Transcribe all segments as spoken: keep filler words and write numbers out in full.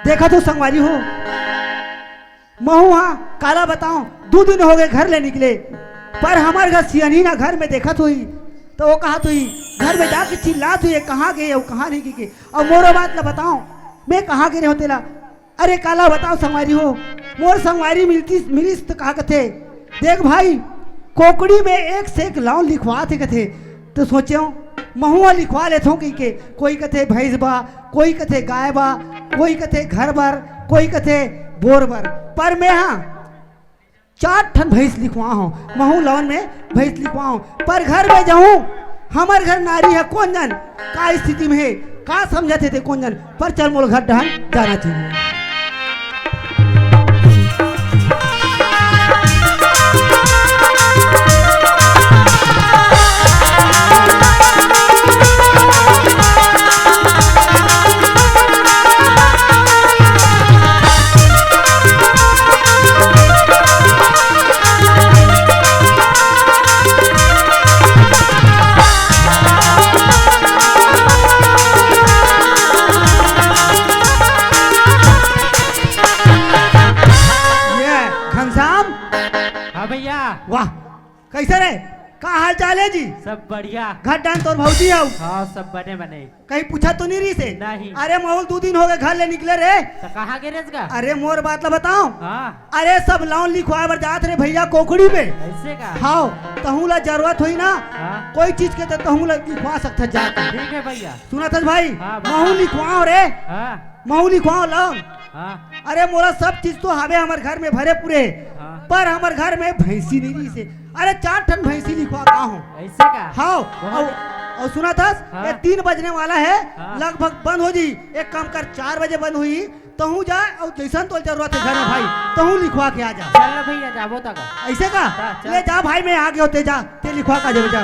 देखत हो संगवारी हो, महूं हा काला बताओं, दू दिन हो गए घर ले निकले, पर हमर घर सियनहिन हा घर में देखत होही, त वो कहत होही, घर में जाके चिल्लात होही, "ये कहाँ गए अउ कहाँ नहीं गए?" अउ मोरो बात ला बताओं, मैं कहाँ गे रहेंव तेला? अरे काला बताओं संगवारी हो, मोर संगवारी मिलतिस, मिलिस त का कथे, "देख भाई, कोकड़ी में एक से एक loan लिखवात हे," कथे। त सोचेंव, महूं हा लिखवा लेथों कहिके, कोई कथे भैंस बा, कोई कथे गाय बा, कोई कथे घर बर, कोई कथे बोर बर, पर मैं हा चार ठन भैंस लिखवा हूं, महूं loan में भैंस लिखवा हूं, पर घर में जाऊं, हमर घर नारी हे कोन जन, का स्थिति में हे, का समझत हे ते कोन जन, पर चल मोला घर डहन जाना चाहिए। ये घनश्याम। हाँ भैया। वाह, कैसे रे? का हाल चाल हे जी? सब बढ़िया। घर डान तोर भौजी हव? हाँ, सब बने बने। कहीं पूछा तो नहीं रहिसे? नहीं। अरे महूं दू दिन हो गए घर ले निकले रे। त कहाँ गे रेहेस गा? अरे मोर बात ला बताओं। हाँ। अरे सब loan लिखवाए बर जात रे भैया कोकड़ी में। ऐसे का? हाँ, तहूं ला जरूरत होही ना, हाँ। कोई चीज के त तहूं ला लिखवा सकत हस जाके। ठीक है भैया। सुनत हस भाई? हाँ, बता। महूं लिखवाओं रे। हाँ। महूं लिखवाओं loan। हाँ। अरे मोला सब चीज तो हवे हमर घर में भरे पूरे, हाँ। पर हमर घर में भैंसी नहीं रहिसे। अरे चार ठन भैंसी लिखवा का हूँ। ऐसे का? हाँ, बहुत अउ, अउ सुनत हस, हाँ। ये तीन बजने वाला हे, हाँ। लगभग बंद हो जाही। एक काम कर, चार बजे बंद होही, तहूं जा, अउ जैसन तोर जरूरत हे घर में भाई, तहूं लिखवा के आ जा। चल ना भैया, जाबो तक। ऐसे का? हाँ, चल। ले जा भाई, मैं आ गेंव, ते जा, ते लिखवा के आ जा, जा।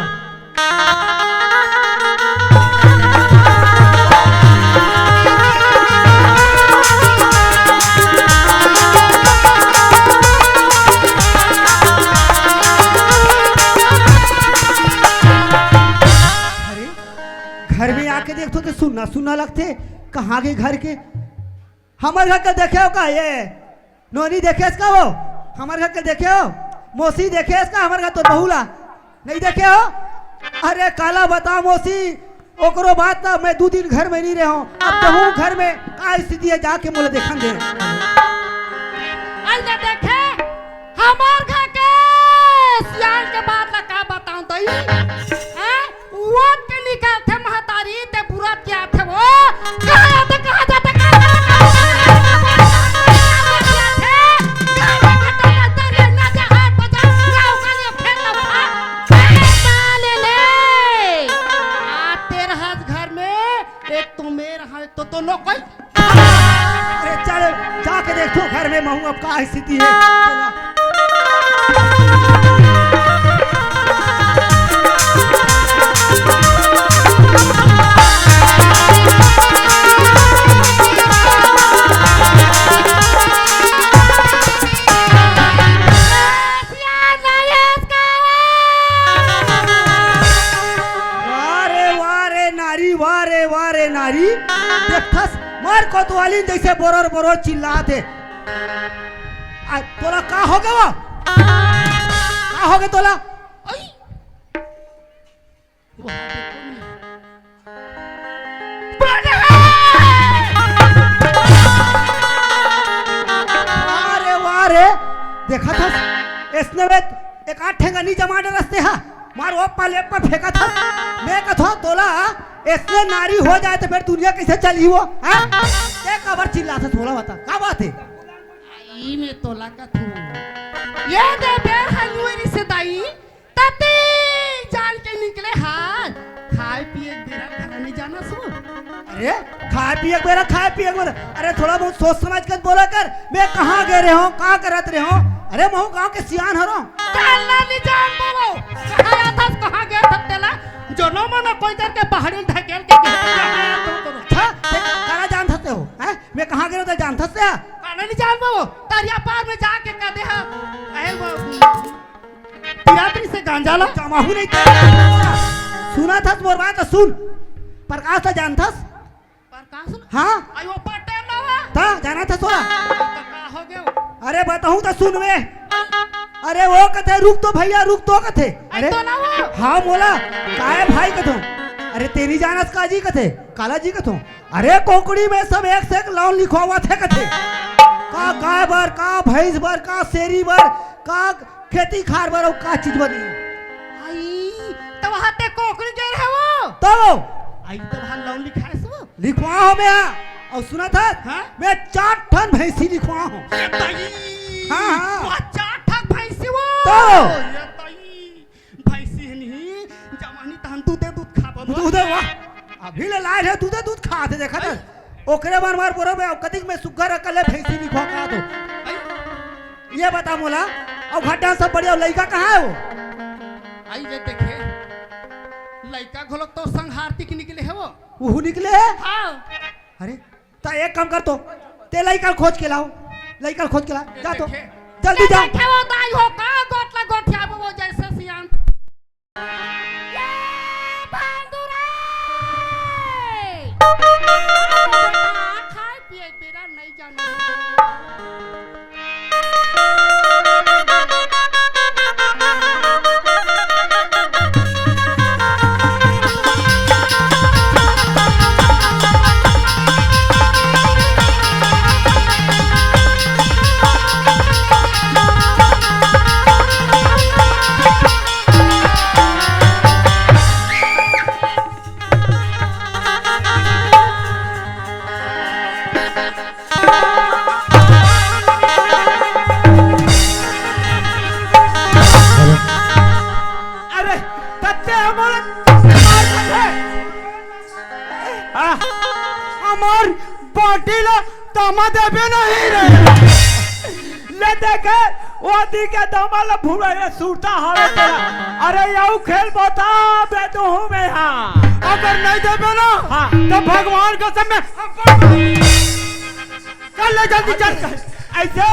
अरे, घर में आके देखथों त सुन्ना सुन्ना लगथे। कहाँ गे घर के? हमर घर के देखे हो का? ये नोनी देखे हस का वो? हमर घर के देखे हो? मौसी देखे हस का हमर घर तोर बहू ला? नहीं देखे हो? अरे काला बता मौसी, ओकरो बात ना, मैं दू दिन घर में नहीं रहेंव। अब कहूँ घर में का स्थिति हे, जाके मोला देखन दे। अइला देखे, हमर घर के सियान के बात ला का बताऊं तई? हैं? उहत के निकलथे महतारी, ते बुरत के आथे वो। कहाँ आथे, कहाँ जाथे, कहाँ जाथे, कहाँ जाथे, कहाँ जाथे, कहाँ जाथे? गाँव में खट्टा लगता रे, ना जा हाट बाजार, गाँव का लिए खेल ना खा। ए, साले ले। आते रहस घर में, एक तो मैं रहा, तो, तो नो कोई। अरे चल, जाके देखथों घर में महूं अब का स्थिति हे। वाह रे, वाह रे नारी, वाह रे, वाह रे नारी। देखथस, मार कोतवाली जैसे बोरोर बोरोर चिल्लात हे। आ, तोला का हो गे वो? का हो गे तोला? आई। अरे वाह रे, देखत हस, अइसने में एक आध ठेंगा नहीं जमा डरस ते हा, मार वो पाले पर फेंकत हस। मैं कथों तोला, अइसने नारी हो जाए त फेर दुनिया कइसे चलही वो, हाँ? ते काबर चिल्लाथस, तोला बता, का बात हे? ई मैं तोला कथों, ये दे बेर हनुए रिश्तेदाई, तते जान के निकले हाल, खाए पिए के बेरा घरा नहीं जाना सो। अरे, खाए पिए के बेरा, खाए पिए के बेरा। अरे, थोड़ा बहुत सोच समझ के बोला कर। मैं कहाँ गे रहेंव, का करत रहेंव? अरे, महूं गाँव के सियान हरों। काला नहीं जान पावो। कहाँ आथस, कहाँ गे थस तेला? जो नो मनो कोई करके पहाड़ी ढकेल के गे। अच्छा, ते काला जानथस ते हो, हैं? मैं कहाँ गे रहेंव, ते जानथस ते? काला नहीं जान पावो। तरिया पार में जाके कह दे हा। अहे वो पियात्री से गांजा ला। जमाहू नहीं तेरा। सुनथस मोर बात सुन। प्रकाश ला जानथस? प्रकाश ला? हाँ। आई वो पटेल ला। ता जाना कथे सोला। का हो गयो? अरे बताहूँ त सुनबे। अरे वो कथे, "रुक तो भैया, रुक तो," कथे। अरे अरे तो ना वो। हाँ मोला, "काय भाई?" कथों। "अरे तें नइ जानस का जी?" कथे। "काला जी?" कथों। "अरे कोंकणी में सब एक से एक loan लिखवावत हे," कथे। "का गाय बर, का भैंस बर, का सेरी बर, का खेती खार बर, अउ का चीज बर नइ।" आई, त वहाँ तें कोंकणी गे रहे वो? तो आई, त वहाँ loan लिखाए से वो? लिखवाहूँ मैं। अउ सुनत हस? हाँ? मैं चार ठन भैंसी लिखवाहूँ। ये तई। हाँ, हाँ। वाह, चार ठन भैंसी वो। तो? ये तई। भैंसी हे नहीं, जवानी तहन दूधे दूध खाबो। दूधे, वाह। अभी ले लाए हे, दूधे दूध खात हे, देखत हस? ओकरे बर मार बोरो में, कतिक मैं सुग्घर अकल ले भैंसी लिखवा का तो। आई। ये बता मोला, अउ घर डार सब बढ़िया, लइका कहाँ हे वो? आई जे देखे, लइका घलोक तो संग हारती के निकले हे वो। उहू निकले हे? हाँ। अरे, त एक काम कर तो, तें लइका ल खोज के लाव, लइका ल खोज के ला, जा तो, देखे। जल्दी जा। देखे वो दाई हो का, गोटला गोठियाबो वो जइसे सियान। ये भांदुरा! खाए पिए बेरा नइ जाने। अरे, तत्ते हमर मार खाथे। आ, हमर बाटी ला तमा देबे नहीं रे। ले देखे, ओती के दमा ला भुलाए रे, सुरता हवे तेला। अरे, यऊ खेल बता दे तू हूँ मैं, हाँ। अगर नहीं देबे ना, हाँ। तो भगवान कसम मैं कर ले जल्दी चल। ऐसे,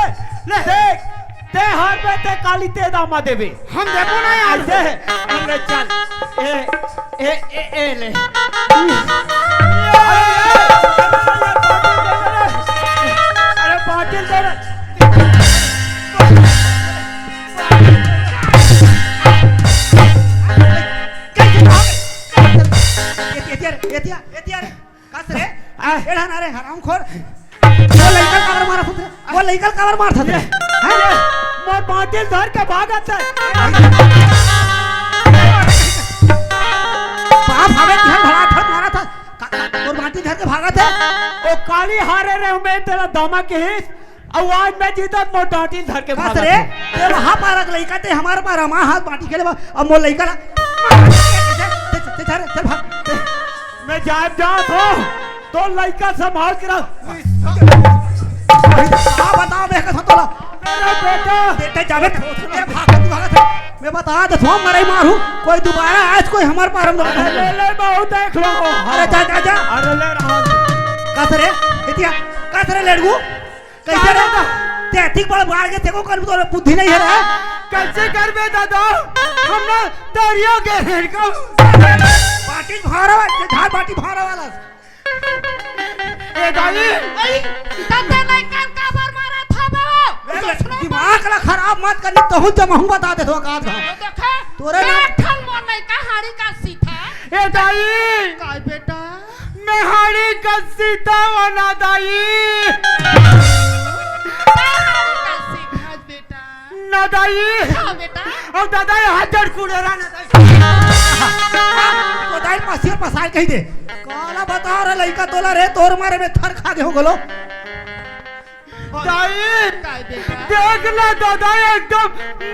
ले देख, तें हारबे, तें काली तें दमा देबे। हम देबो ना यार। ऐसे, अरे चल। ए, ए, ए, ए, ले। अरे, ए, अरे, बाटिल दे रे। एतिया, एतिया, एतिया, एतिया रे। कस रे? आ। एढ़ा ना रे, हरामखोर। वो लइका ल काबर मारत हस रे? वो लइका ल काबर मारत हस रे? ये, हैं? ये, मोर बाटिल धर के भागत हे। बाप हवे तिहां धड़ाधड़ मारत हस। का, का, तोर बाटिल धर के भागत हे? ओ काली हारे रे, मैं तेला दमा किहिस। अउ आज मैं जीतत मोर बाटिल धर के कस भागत रे? हे। तें वहाँ पारा के लइका, तें हमर पारा मा हाथ बाटी खेले बा। अब मोर लइका ला। चल, चल, चल, चल, चल, भाग। मैं जाए जात हूँ। तो लइका संभाल के रख। का बताओ बे, कथों तोला। मेरा बेटा। बेटा जावे, ए, भाग, तू भागत हे। मैं बता देथों, मरई मारहूँ। कोई दुबारा आज कोई हमर पारा में अरे ले, ले, बहुत देख लो। अरे जा, जा, जा। अरे ले रहा हूँ। कस रे, एतिया, कस रे लेड़गू। कइसे रे? तें अतिक बड़ बाढ़ के तेको कर तो बुद्धि नइ हे रे। कइसे करबे दादा? हम ना दरिया गे रहेन का। बाटिल भारा वाला, ये धार बाटिल भारा वाला। ए दाई। अई, तत्ते लइका ल काबर मारत हस बे वो? ए, दिमाग ला खराब मत कर, नहीं तो हूँ जमहूँ बता देथों का। ये देखे, तोरे ना एक ठन मोर लइका हाड़ी कस सीता। ए दाई। काय बेटा? मैं हाड़ी कस सीता हूँ ना दाई। काय हाड़ी कस सीता बेटा? ना दाई। हाँ बेटा। अब दादा ये हाथ जड़ कुड़ेरा ना दाई। तो दाई पसिया पसार कहि दे। काला बता रे लइका तोला रे, तोर मारे में थर खा दे हो गलो। दाई, काय बेटा? देख ना दादा, एकदम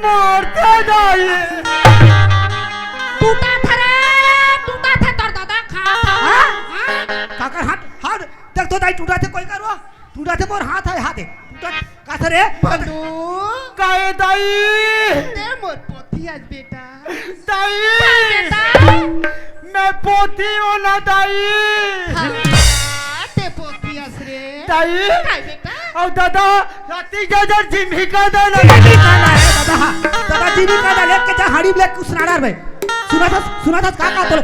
मारथे दाई। टूटथे रे, टूटथे तोर दादा खा। हाँ? हाँ? काकर हाथ, हाथ, देख तो दाई टूटथे कोई करो, टूटथे मोर हाथ हे, हाथ हे, टूटथे, कस रे? बंधु। काय दाई? तें मोर पोती अस बेटा। दाई! बेटा! मैं पोती हूँ ना दाई। हाँ, तें पोती अस रे। दाई! काय बेटा? अउ दादा, राती के जर जिमी कांदा ना। जिमी कांदा हे दादा, हाँ। दादा जिमी कांदा लेके जा, हाड़ी में लेके उसनाड़ा रे। सुनत हस, सुनत हस का, का तोले?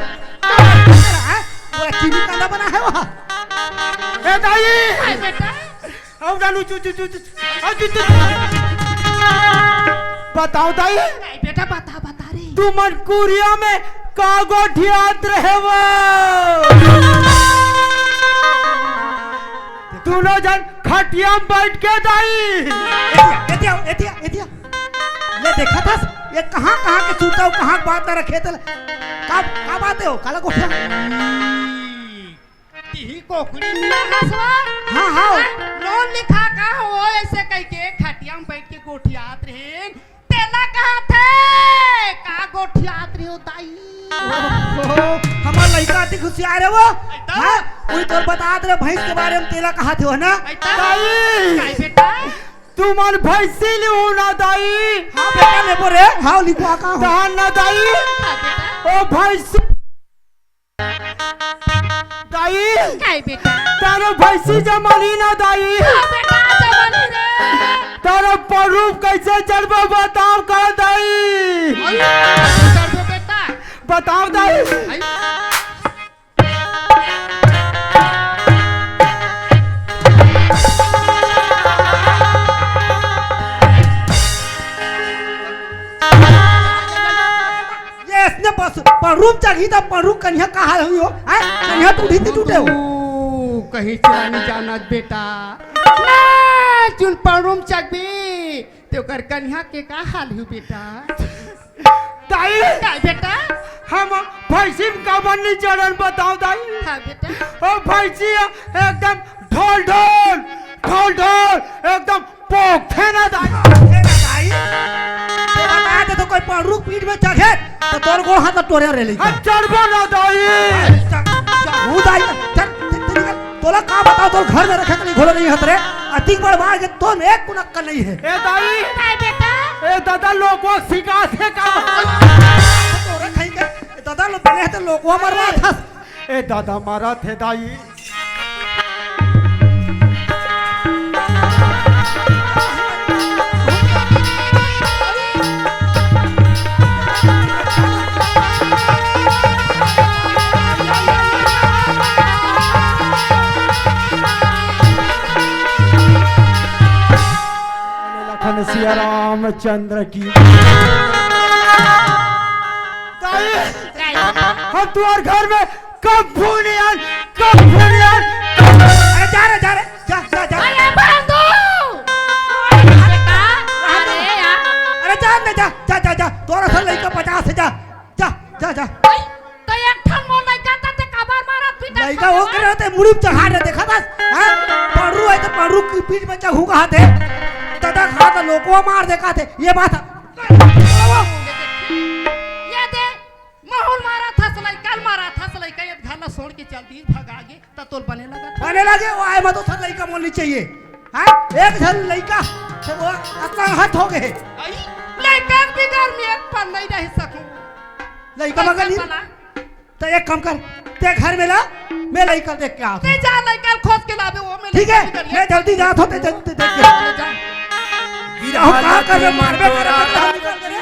हाँ? पूरा जिमी कांदा बना हे वहाँ। ए दाई! काय बेटा? अउ जानू, चु, चु, चु, चु, अउ चु, चु, चु। बताओ दाई। नहीं बेटा, बता, बता रे। तुमन कुरिया में का गोठियात रहे वो? दूनों झन खटिया में बैठ के दाई। एतिया, एतिया, एतिया, एतिया। ले देखत हस, ये कहाँ, कहाँ के सूता हो, कहाँ के बात रखे तेला। का, का बात हे वो? काला गोठिया? तिही कोकड़ी मिला हसवा। हाँ, हाँ। नोन लिखा का हो, ऐसे कहिके खटिया में बैठ के गोठियात रहेन। तेला कहाथे, का गोठियात रहे हो दाई? ओहो, हमर लइका अति खुशियार हे वो। अइता? हाँ? कोई तोर बतात रहे भैंस के बारे में, तेला कहाथे हो ना? अइता? दाई। काय बेटा? तुमन भैंसी लेहू ना दाई। हाँ बेटा, लेबो रे। हाँ, लिखवा का हो? तहान ना दाई। हाँ बेटा। ओ भैंसी दाई। काय बेटा? तारो भैंसी जमानी ना दाई। हाँ बेटा, जमानी रे। तारो परूप कैसे चढ़बो बताओ का दाई? अरे, करबो बेटा। बताओ दाई। आई। ये इसने बस परूप चढ़ी त परूप कन्हिया का हाल हुई हो? हैं? कन्हिया टूटी थी टूटे हो? तू कहीं चला नहीं जाना बेटा। ना, चुन परूप चढ़बी, ते ओकर कन्हिया के का हाल हुई बेटा? दाई, का बेटा? हम भैंसी में काबर नहीं चढ़न बताओ दाई। हाँ बेटा। ओ भैंसी एकदम ढोल ढोल, ढोल ढोल, एकदम पोकथे ना दाई। ए ना दाई, ते बता दे तो कोई पड़रू पीठ में चढ़े, तो तोर गोड़ हाथ टोरे रे लइका। हम चढ़बो ना दाई। चढ़, चढ़, हूँ दाई, चल, चल, चल, चल। तोला का बताओ, तोर घर में रखे के लिए घोलो नहीं हत रे। अतिक बड़ बार के तोर में एक कुनक्का नहीं है। ए दाई। काय बेटा? ए दादा, लोगो सिखा से का? तोरे खाई के, ए दादा, लो बने है तो लोगो मरवा था। ए दादा, मारा थे दाई। लखन सिया रामचंद्र की। दाई, हम तुम्हारे घर में कब फोन यार, कब फोन यार, कब अरे जा रे, जा रे, जा, जा, जा। अरे बंधु! अरे बेटा, अरे यार। अरे जा ना, जा, जा, जा, जा। तोरा सा लइका पचास है, जा, जा, जा, जा। ओए, तो एक ठन मोर लइका ता ते काबर मारत पीटत लइका हो? करे रहते मुड़ी पे चढ़ा रहे, देखा बस, हाँ? पड़रू है तो पड़रू की पीठ में चढ़ू कहा थे। दादा खा तो लोगो मार दे कहा थे, ये बात। ये दे, माहौल मारा था सलाई, कल मारा था सलाई, का ये घर ला छोड़ के चल दी, भगा गे, त तोल बने लगा था। बने लगे, वो आए मत, सर लइका मोल नहीं चाहिए। हाँ? एक झन लइका, से वो अतना हद हो गए। आई? लइका के बिगर में एक पल नहीं रह सकूं। लइका लइका मगर नहीं। वाला। तो एक काम कर, ते घर में ला, मैं लइका देख के आता हूँ। ते जा लइका खोज के लाबे, वो मैं ठीक है, लइका निकल मैं जल्दी जात हों, ते जल्दी देख के। जा, जा। गिरहा का कर रहे, मारबे कर रहे, निकल करे।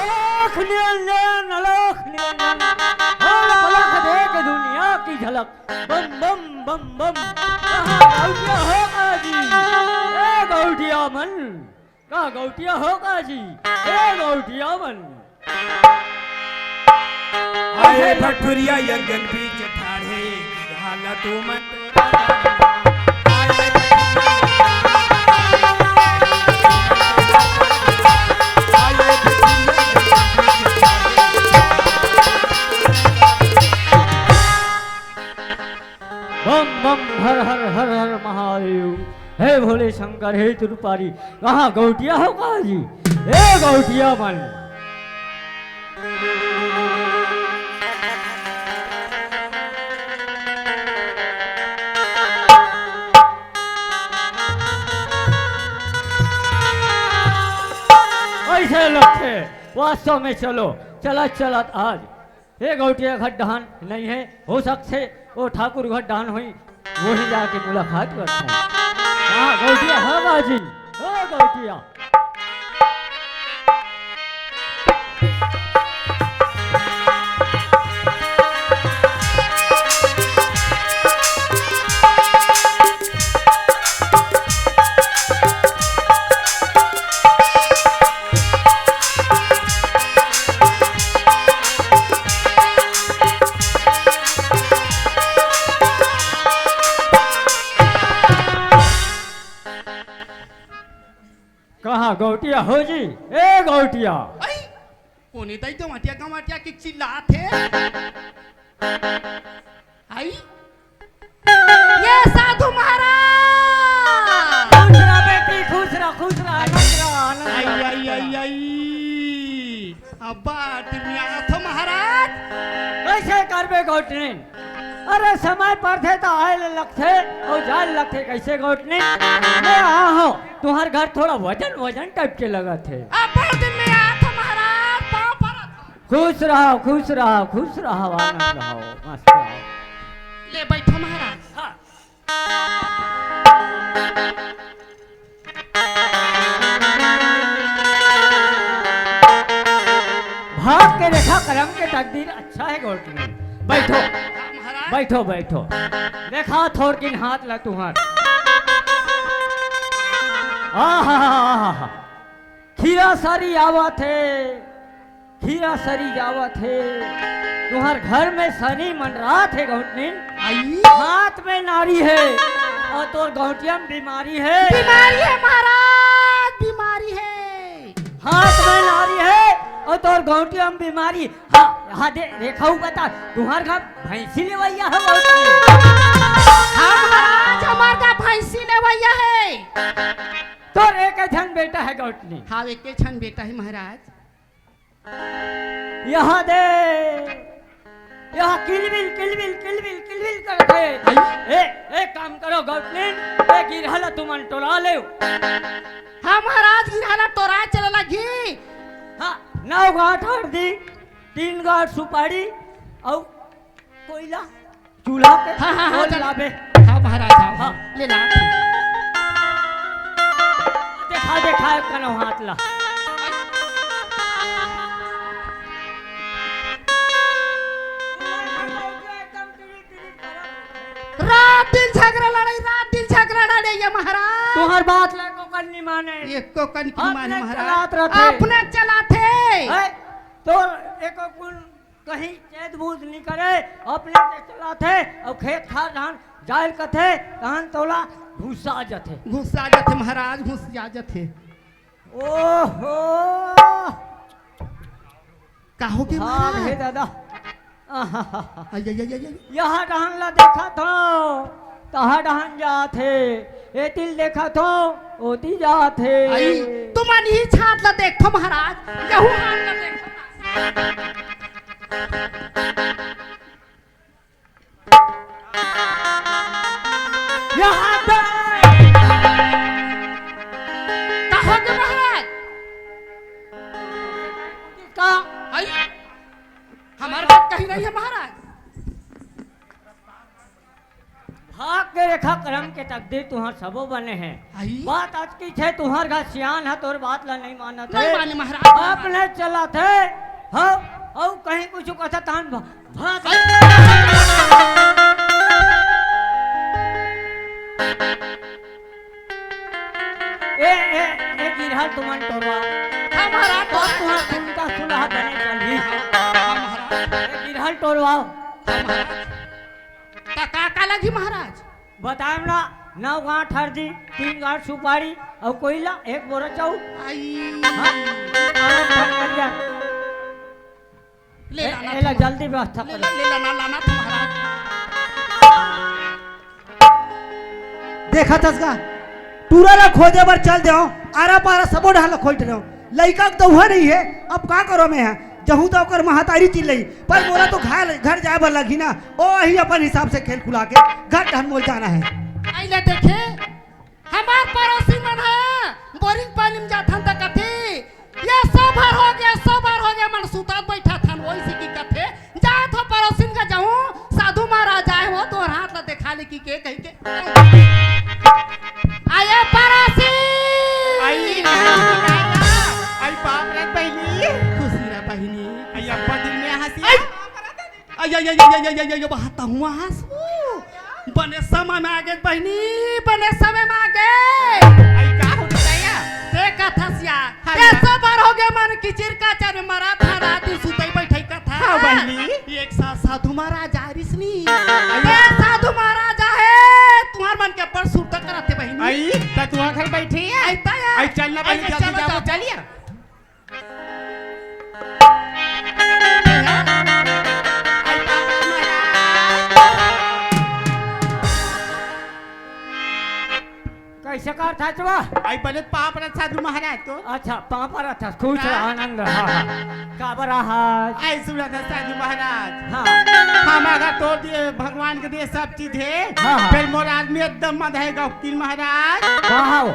अलख निरंजन, अलख निरंजन, होल पलख देख दुनिया की झलक। Bomb, bomb, bomb, bomb. कहाँ गौटिया हो काजी? ए गौटिया मन, का गौटिया हो काजी? ए गौटिया मन। आए भटुरिया यंगन बीच ठाढ़े, हाला तू मन तोरा जाने। आए भटुरिया, आए भटुरिया। करे तुरपारी। कहाँ गौटिया हो का जी? ए गौटिया मन। ऐसे लगथे, वास्तव में चलो, चलत चलत आज ए गौटिया घर डहान नहीं है, हो सकथे ओ ठाकुर घर डहान होई, वही जाके मुलाकात करथों। हाँ, गौटिया, हाँ बाजी, ओ गौटिया। कहाँ गौटिया हो जी? ए गौटिया। आई, कोने दाई गौटिया, गौटिया के चिल्लात हे? आई, ये साधु महाराज। खुश रह बेटी, खुश रह, खुश रह, आनंद रह, आनंद रह। आई, आई, आई, आई। अब्बा, दिमियाथो महाराज। कैसे करबे गौटनी? अरे समय परथे त आए ले लगथे अउ जाए ले लगथे। कैसे गौटनी? मैं आए हंव, तुंहर घर थोड़ा वजन वजन टाइप के लगत हे। अब्बा, दिमियाथो महाराज, पाँव परत हंव। खुश रहो, खुश रहो, खुश रहो, आनंद रहो, मस्त रहो। ले बैठो महाराज। हाँ। भाग के रेखा, करम के तकदीर अच्छा हे गौटनी। बैठो, हाँ, महाराज। बैठो, बैठो। देखा थोरकिन हाथ ला तुंहर। आहा, खीरा सरी आवत हे, खीरा सरी जावत हे। तुंहर घर में सनी मंडरात हे गौटनी। आई। हाथ में नारी हे अउ तोर गौटिया में बीमारी हे। बीमारी हे महाराज, बीमारी हे। हाथ में नारी हे अउ तोर गौटिया में बीमारी। हाँ, हाँ, दे, रेखा बता, तुंहर घर भैंसी लेवइया हे गौटनी? हाँ महाराज, हमर घर भैंसी लेवइया हे। तोर एक झन बेटा हे गौटनी। हाँ, एक झन बेटा हे महाराज। यहाँ दे, यहाँ किलबिल, किलबिल, किलबिल, किलबिल करथे। आई। ए, एक काम करो गौटनी, ए गिरहा ला तुमन टोरा लेव। हाँ महाराज, गिरहा ला टोरा चले लगही। हाँ, नौ गांठ हरदी, तीन गांठ सुपारी अउ कोइला, चूल्हा के हाँ, हाँ, हाँ, ओल चल। लाबे। हाँ महाराज, हाँ, हाँ। हाँ, ले ला। देखा, देखा, एक कनो हाथ ला। रात दिन झगरा लड़ई, रात दिन झगरा लड़ई ये महाराज। तुंहर बात ला एको कन नहीं माने। एको कन की अपने माने महाराज। चलात रथे। अपने चलाथे। है, तोर एको कुन कहीं चेत बूझ नहीं करे, अपने से चलाथे अउ खेत खार धान जायल कथे, तहन तोला गुस्सा आ जाथे। गुस्सा आ जाथे महाराज, गुस्सा आ जाथे। ओहो! का हो गे भाग महाराज? हे दादा। आहा। आई, आई, आई, आई, आई। यहाँ डहन ला देखत हंव, तहाँ डहन जात हे। एती ल देखत हंव, ओती जात हे। आई, तुमन ही हाथ ला देखथो महाराज, यहू हाथ ला देखथो। यहाँ पे कहाँ के महाराज? का? आई, हमर बात कहीं नहीं हे महाराज। भाग के रेखा, करम के तकदीर तुंहर सबो बने हे। आई। बात अतकी हे, तुंहर घर सियान हे, तोर बात ला नहीं मानत नहीं हे। माने महाराज। अपने चलाथे, हाँ, अउ कहीं कुछ कथे तहन भा-, भाग। आई। ए, ए, ए, गिरहा ल तुमन टोरवा। हाँ महाराज, अउ तुंहर सुनता सुलहा बने चलही। हाँ महाराज। ए, गिरहा ल टोरवा। हाँ महाराज। त का का लगही महाराज? बताएम ना, नौ गांठ हरदी, तीन गांठ सुपारी अउ कोइला, एक बोरा चाउर। आई। हाँ, अउ फटकरिया। ले ए, लाना एला था। जल्दी व्यवस्था ले करो। ला, ले लाना, लाना था महाराज। देखत हस का? टूरा ला खोजे बर चल देव, आरा पारा सबो डहर ला खोज देव, लइका के तो उहा नहीं है। अब का करो मैं हा? जहूं तो ओकर महतारी चिल्लई, पर मोला तो घर, घर जाए बर लगही ना। ओ ही अपन हिसाब से खेल खुला के घर डहर मोल जाना है। आई ले देखे, हमार पड़ोसी मन ह बोरिंग पानी में जाथन त कथे, "ये सौ भर हो गया, सौ भर हो गया, मन सुतात बैठा थन।" वही से की कथे, "जात हो पड़ोसिन का जाऊं, साधु महाराज आए हो, तोर हाथ ला देखा ले की के," कही के। आए पड़ोसी। आई, आई बाप रे बहिनी। खुशी रह बहिनी। आई अब्बा दिल में हंसी। आई। आई, आई, आई, आई, आई, आई, आई, आई, बात हुआ हंसू। बने समय में आ गए बहिनी, बने समय में आ गए। आई, का हो गया? ते कथस या। हाँ, ते या। सौ भर हो गए मन किचिर काचर में मरा था, रात दिन सुतई बैठई कथा। हाँ, बहिनी। एक साथ साधु महाराज आ रिसनी। आई। ते साधु महाराज आहे, तुम्हार मन के ऊपर सुरता कराते बहिनी। आई, त तुहा घर बैठे है। आई, त या। आई, चलना आई, बहिनी, जल्दी चलो, जाओ, चलो। चलिए। कैसे करथस वो? आई बने पाँव परत साधु महाराज तो। अच्छा, पाँव परत हस, खुश रह, हाँ। आनंद रह, हाँ, हाँ। काबर आहस? आई सुनत हस साधु महाराज। हाँ। हमार घर तोर दिए, भगवान के दिए सब चीज है। हाँ, हाँ। फिर मोर आदमी एकदम मधाए गौकिल महाराज। कहाँ हो?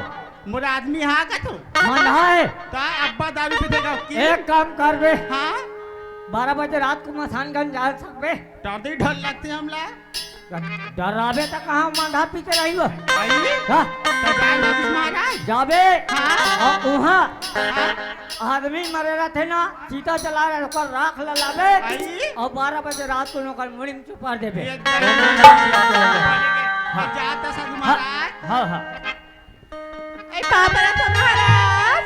मोर आदमी हा का तू? मंधा है। ता अब्बा दारू पीथे का की? एक काम करबे। हाँ? बारह बजे रात को मसानगंज जा सकबे? डर दे, डर लगथे हमला। डराबे त कहाँ मंधा पी के रही हो? आई? हाँ? तो जाए ना महाराज। जाबे। हाँ? और वहाँ हाँ? आदमी मरे रहथे ना, चिता जला रहे, ओकर राख ला लाबे। आई? और बारह बजे रात को ओकर मुड़ी में चुपा देबे। एकदम। हाँ। जाता साधु हाँ, महाराज। हाँ, हाँ। ए, पाँव परत हो महाराज।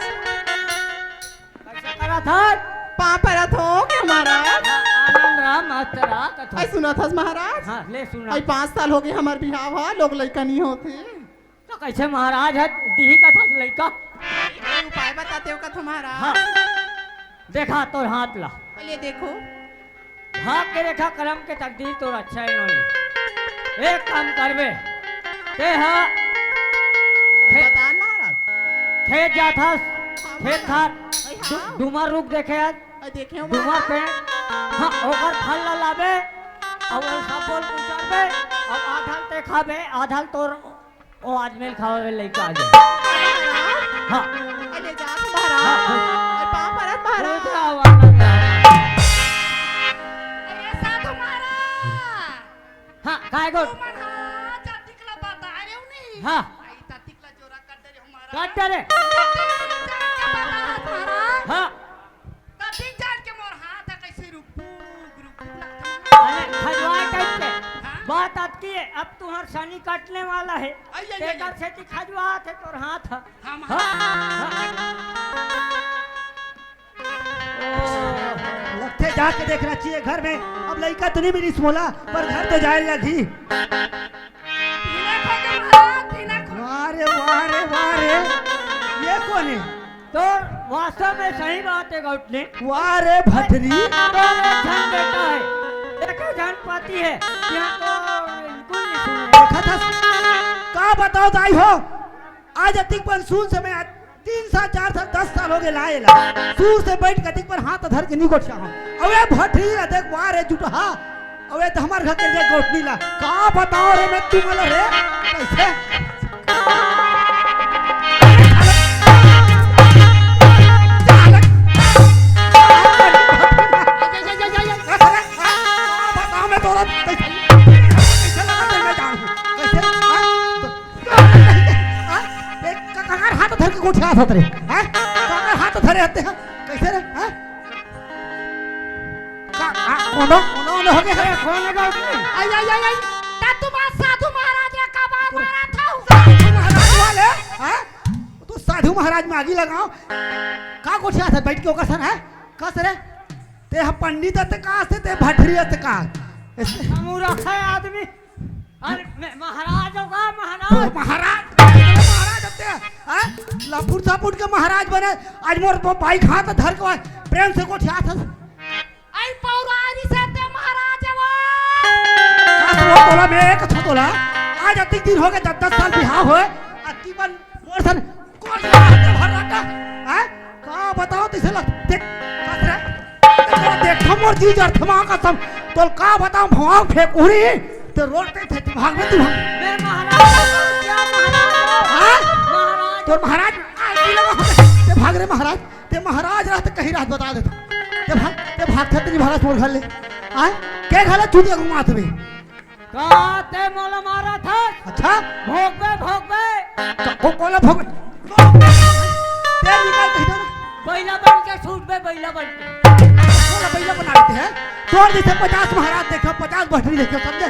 कैसे करत हस? पाँव परत हो के महाराज? आनंद रह, मस्त रह, कथो। ए, सुनत हस महाराज? हाँ, ले सुना। ए, पाँच साल हो गए हमार बिहाव ह, लोग लइका नहीं होथे। तो कैसे महाराज ह, दिही कथस लइका? कोई उपाय बताते हो कथो महाराज? हाँ। देखा तोर हाथ ला। ले देखो। भाग के रेखा, करम के तकदीर तोर अच्छा हे नोनी। एक काम करबे, ते हा खे-, बतान महाराज। खेत जाथस, हाँ, खेत खार, अरे दु-, हाँ। डूमर रुख देखे हस, अरे देखे हो डूमर महाराज। पे, हाँ, ओकर फल ला लाबे, अउ सब बोल उचरबे, अउ आधल ते खाबे, आधल तोर ओ आज मेल खावे लइका आ जाए। हाँ। अरे जा तो महाराज। हाँ, हाँ। अरे पाँव परत महाराज। खुश रहो, आनंद रहो। अरे साधु महाराज। हाँ, काय गो? तू मन हा जतिक ला बता रहे हो नहीं? हाँ। आई ततिक ला जोरा कर दे रहे हो महाराज। कर दे रे। ततिक जान के बता हाथ महाराज। हाँ। ततिक जान के मोर हाथ ह कैसे रुक, रुक, रुक, रुक लगता है। अरे खजवाए कैसे? हाँ? बात अतकी है, अब तुम्हार शनि कटने वाला है। आई, आई, आई, तेकर आई। सेती खजवात हे तोर हाथ ह। हम हाँ? हाँ। हाँ। ओ, लगथे जाके देखना चाहिए घर में। अब लइका तो नहीं मिलिस मोला, पर घर तो जाए लगही। पीला खो के महाराज, पीला खो। वाह रे, वाह रे, वाह रे। ये कौन है? तो वास्तव में सही बात है गौटनी। वाह रे भटरी। तो एक झन बेटा है, एक झन पति है, यहाँ तो बिल्कुल नहीं सुन रहे। देखा था, का बताओ दाई हो, आज अतिक बन सुन समय आज तीन साल, चार साल, दस साल हो गए लाए ला। सूर से बैठ के अतिक पर हाथ धर के नहीं गोठिया हो। अबे भटरी ला देख, वाह रे जुटहा। अबे तो हमार घर के लिए गोठनी ला। का बताओ रे मैं तुम वाला रे। कैसे? बताओ मैं तोरा कैसे, कैसे लगा मैं जानू। कैसे? हाँ? हाँ? ए, क-, कहाँ हाथ धर के गोठियात हस रे? हैं? कहाँ हाथ धरे हते हैं? कैसे रे? हैं? का, आ, कोनो, कोनो, कोनो हो गया? ए, कौन है गाँव में? आई, आई, आई, आई। ता तुम आज साधु महाराज ला का बार मारा था? साधु महाराज वाले, हैं? तू साधु महाराज में आगी लगाओ। का गोठियात हस बैठ के ओकर सन, हैं? कस रे? ते ह पंडित अस ते का, से ते भटरी अस ते का? ऐसे हम रखे आदमी। अरे, मैं महाराज होगा, महाराज। ओ, महाराज, महाराज अब ते, हाँ? लफुट सफुट के महाराज बने। आज मोर ब-, बाइक हाथ धर के प्रेम से गोठियात हस। आई पौरारी से ते महाराज है वो। का तो तोला मैं एक थो तोला। आज अतिक दिन हो गए, दस दस साल बिहाव होए। अतिक बन और सन, कौन सा रास्ता भर रहा था? हैं? का बताओ, तैसे लग, देख, कस रे। तेरा देख, मोर जी जर थमा कसम। तोल का बताओ, भवाओ फेंकुरी। ते रोड पे थे, तू भाग बे, तू भाग। मैं महाराज हूँ, क्या महाराज हूँ? हाँ? महाराज। तोर महाराज, आ, ये लगा, ते भाग रे महाराज। ते महाराज रहते कहीं रात बता देता। ते भाग, ते भाग थे, तेरी महाराज मोर घर ले। आए? के घर ले चूतिया घुमा तुम्हें? का ते मोला मारत हस? अच्छा? भोगबे, भोगबे। क-, को-, कोला भोग-, ते निकाल कही दो ना। बइला बन के छूटबे, बइला बन के। कोला बइला बना देते हैं। तोर जैसे पचास महाराज देखे, पचास भटरी देखे, समझे?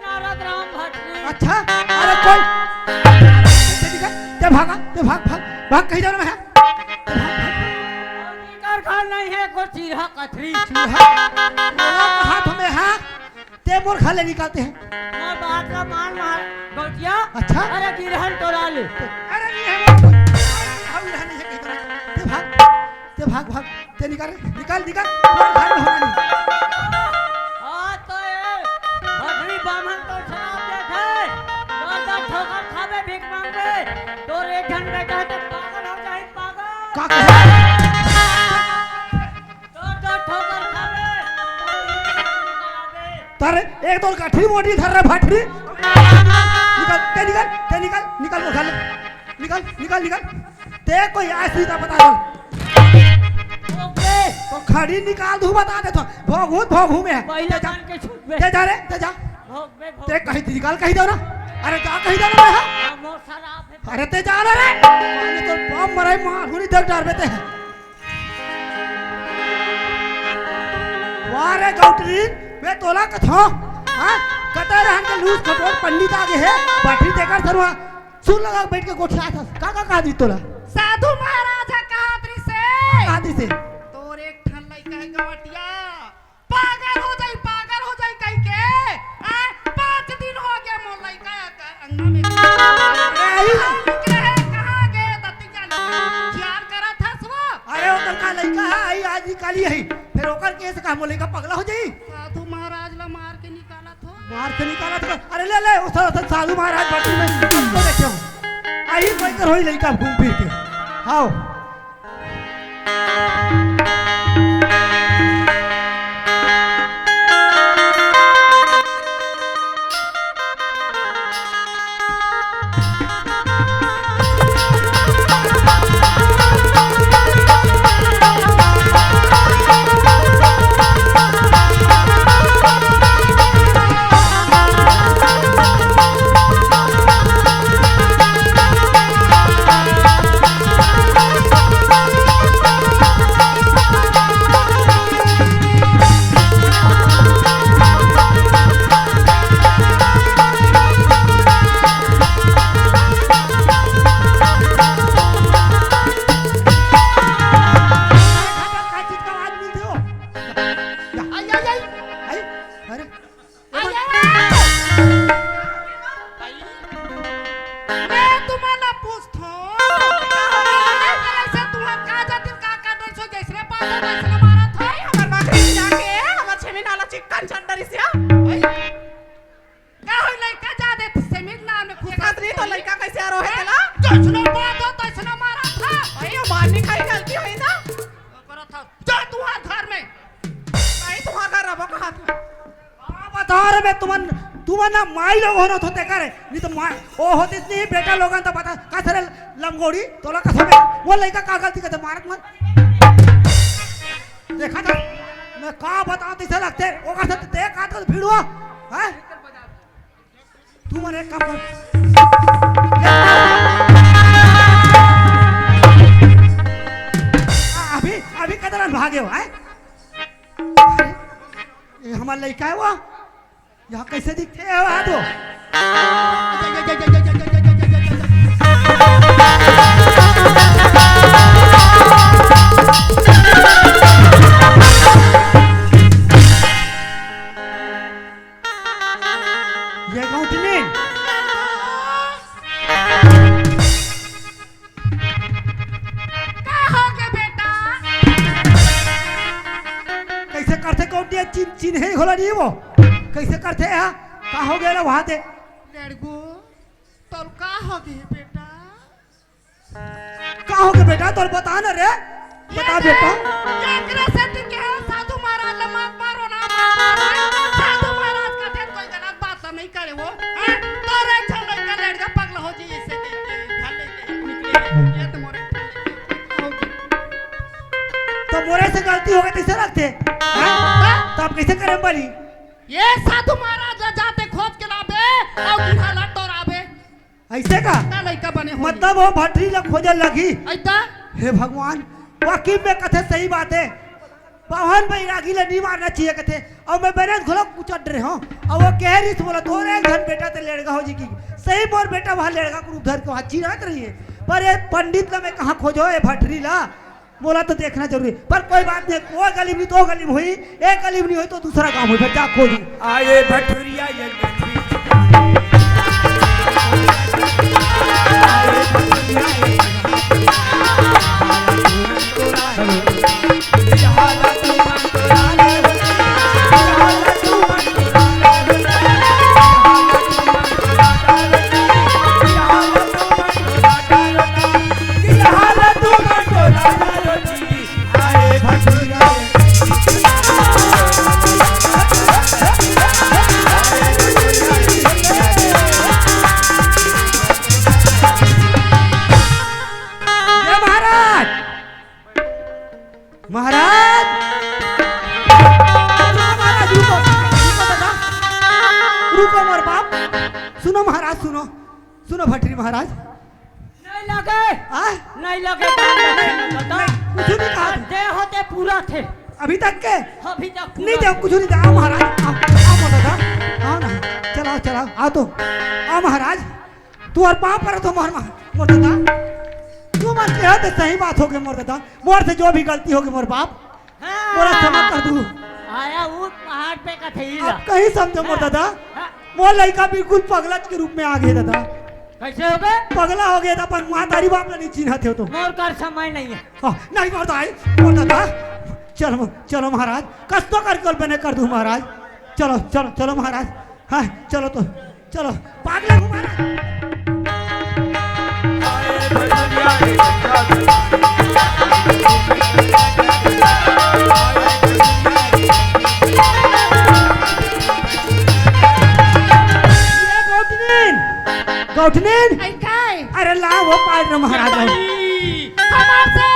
नारद राम भटरी। अच्छा? अरे कोई, ते निकाल, ते भागा, ते भाग, भाग, भाग कही दो ना मैं। ते भाग, भाग। एकर घर नहीं है, को चीरहा कथरी। चीरहा? कोला कहा तुम्हें, हाँ? ते मोर घर ले निकालते हैं। मोर बात ला मान मार, गौटिया। अच्छा? अरे गिरहन टोला ले। अरे नहीं है वो। अरे हम गिरहन नहीं है कहीं पर। ते भाग, ते भाग, भाग। ते निकाल, निकाल, निकाल। मोर घर में होना नहीं। हाँ तो ये भटरी बामन तो शराब देत है। दो दो ठोकर खाबे, भीख मांगबे। तोर एक घन बेटा है तो पागल हो जाए, पागल। का कहे? दो, दो ठोकर खाबे। तारे एक दो गाठी मोटी धर रे भाटरी। निकल, ते निकल, ते निकल, निकल वो घर ले। निकल, निकल, निकल। ते कोई ऐसी तो बता दो। ओके। तो खड़ी निकाल दूँ, बता दे तो। भोगू, भोगू में। पहले ते जा। जान के छूट बे। ते जा रे, ते जा। भोग बे, भोग। ते कहीं निकाल, कहीं दो ना। अरे जा, कहीं दो ना, हाँ। हाँ, मोर शराब है। अरे ते जा ना रे। अरे तो बम मराई मार, हुनी देख डर बे ते। वाह रे गौटरी, मैं तोला कथो, हाँ? कतय रहन के लूस खटोर पंडित आ गे हे, बाटरी तेकर सरवा। सुन लगा बैठ के गोठियात हस, का, का कहा दी तोला? साधु महाराज ह कहात रिसे। कहा दी से? तोर एक ठन लइका हे गवटिया, पागल हो जाई, पागल हो जाई कहि के। आ, पाँच दिन हो गया मोर लइका अंगना में। अरे आई। निकले हे, कहाँ गे, तत्ती जान। ख्याल करत हस वो। अरे ओकर का लइका है, आई आज निकाली है। फिर ओकर केस का मोर लइका पगला हो जाई। साधु महाराज ला मार के निकालत हो। मार के निकालत हो। अरे ले, ले, उस, उस साधु महाराज बाटी में हमको देखे हो। आई कोई कर होई लइका घूम फिर के। आओ। आई, आई, आई, आई, अरे। आया। मैं तुम्हारा पूछथो। ऐसे तुम्हार का जातिन का का डर छो, जैसने पाछो वैसने मारत हो। भाई, हमर बकरी जाके, हमर छेमी नाला चिकन चंडरी से। भाई, का होई लइका जा दे, छेमी नाल में खुश देखत नहीं तो लइका कैसे आ रहे हैं तेला? जैसने बात हो, तैसने मारत था। भाई, वो मारनी खाई गलती होई ना। करत था। जा तुम्हार घर में। भाई, तुम्हार घर रहो कहाँ था? का बता रे मैं तुमन, तुमन ना माई लोग होना तो ते करे, नहीं तो माई, ओ होती नहीं बेटा लोगन तो बता, का सरे लंगोड़ी, तोला कसम है, वो लइका का गलती करते मारत मत। देखा था, मैं का बता दिसे लगते, ओकर साथ ते का तो भिड़ुआ, हैं? तुमन एक काम कर। आ, अभी, अभी कदरन भागे हो, हैं? अरे, ये हमार लइका है वो? यहाँ कैसे दिखते हैं वो हाथ वो? ये गौटनी। का हो गया बेटा? कैसे करथे कौन दिया चिन, चिन्हे ही होला नहीं वो। कैसे करथे हा? का हो गया ना वहाँ ते? लड़कू, तोर का हो गे बेटा? का हो गे बेटा? तोर बता ना रे, बता ये बेटा। ये एकरे सेती के साधु महाराज ला मत मारो ना, मत मारो। साधु महाराज कथे कोई गलत बात तो नहीं करे वो, हैं? तोरे एक ठन लइका लड़का पगला हो जी, इसे के, के घर ले के निकले, ये तो मोरे तो मोरे से गलती हो गे, तइसे रखथे, हैं? हाँ? तो अब कइसे करे बोली? ये साधु महाराज ला जाते खोज के लाबे, अउ गिरहा ला टोराबे। अइसे का? ना लइका बने होही। मतलब वो भटरी ला खोजे लगही। अइता? हे भगवान, वाकई में कथे सही बात हे। पावन बैरागी ला नहीं मारना चाहिए कथे। अउ मैं बने घलो कुचट रहे हूँ। अउ वो कहे रहिस मोला, तोरे एक झन बेटा ते लड़का हो जी की। सही मोर बेटा वहाँ लड़का के रूप धर के वहाँ चिरात रही हे। पर ये पंडित ला मैं कहाँ खोजो, ये भटरी ला? मोला तो देखना जरूरी, पर कोई बात नहीं, वो गली में, दो गली में होही, एक गली में नहीं होही तो दूसरा गांव होही, फिर जा खोजू। आए भटुरिया ये गली। जय महाराज। महाराज। महाराज, रुको, रुको दादा। रुको मोर बाप। सुनो महाराज, सुनो। सुनो भटरी महाराज। नहीं लगे। आ? नहीं लगे, दान दक्षिणा नहीं, बता। नहीं, कुछ नहीं कहा। दे होते पूरा थे। अभी तक के? अभी तक पूरा नहीं दे, थे। कुछ नहीं दे। आओ महाराज, आओ, आओ मोर दादा। आओ ना, चलाओ, चलाओ, आओ तो। आओ महाराज, तू और पाँव पर तो मोर मा-, मोर दादा। तू मत कहो तो सही बात हो गई मोर दादा। मोर से जो भी गलती हो गई मोर बाप, हाँ। मोला क्षमा कर दू। आया वो पहाड़ पे कथई ला। अब कहीं समझो मोर हाँ। दादा। हाँ। मोर लइका बिल्कुल पगलच के रूप में आ गे दादा। कइसे हो गे? पगला हो गे त अपन महतारी बाप ला नहीं चिन्हत हे तो। मोर कर समय नहीं हे। हाँ, नहीं मोर दाई, मोर दादा। चलो, चलो महाराज, कस तो करके बने कर दू महाराज। चलो, चलो, चलो महाराज। हाँ, चलो तो, चलो, पागल घुमा रहा। ये गौठनिन, गौठनिन। आई काय? अरे ला वो पाल रे महाराज। भाई, हमार से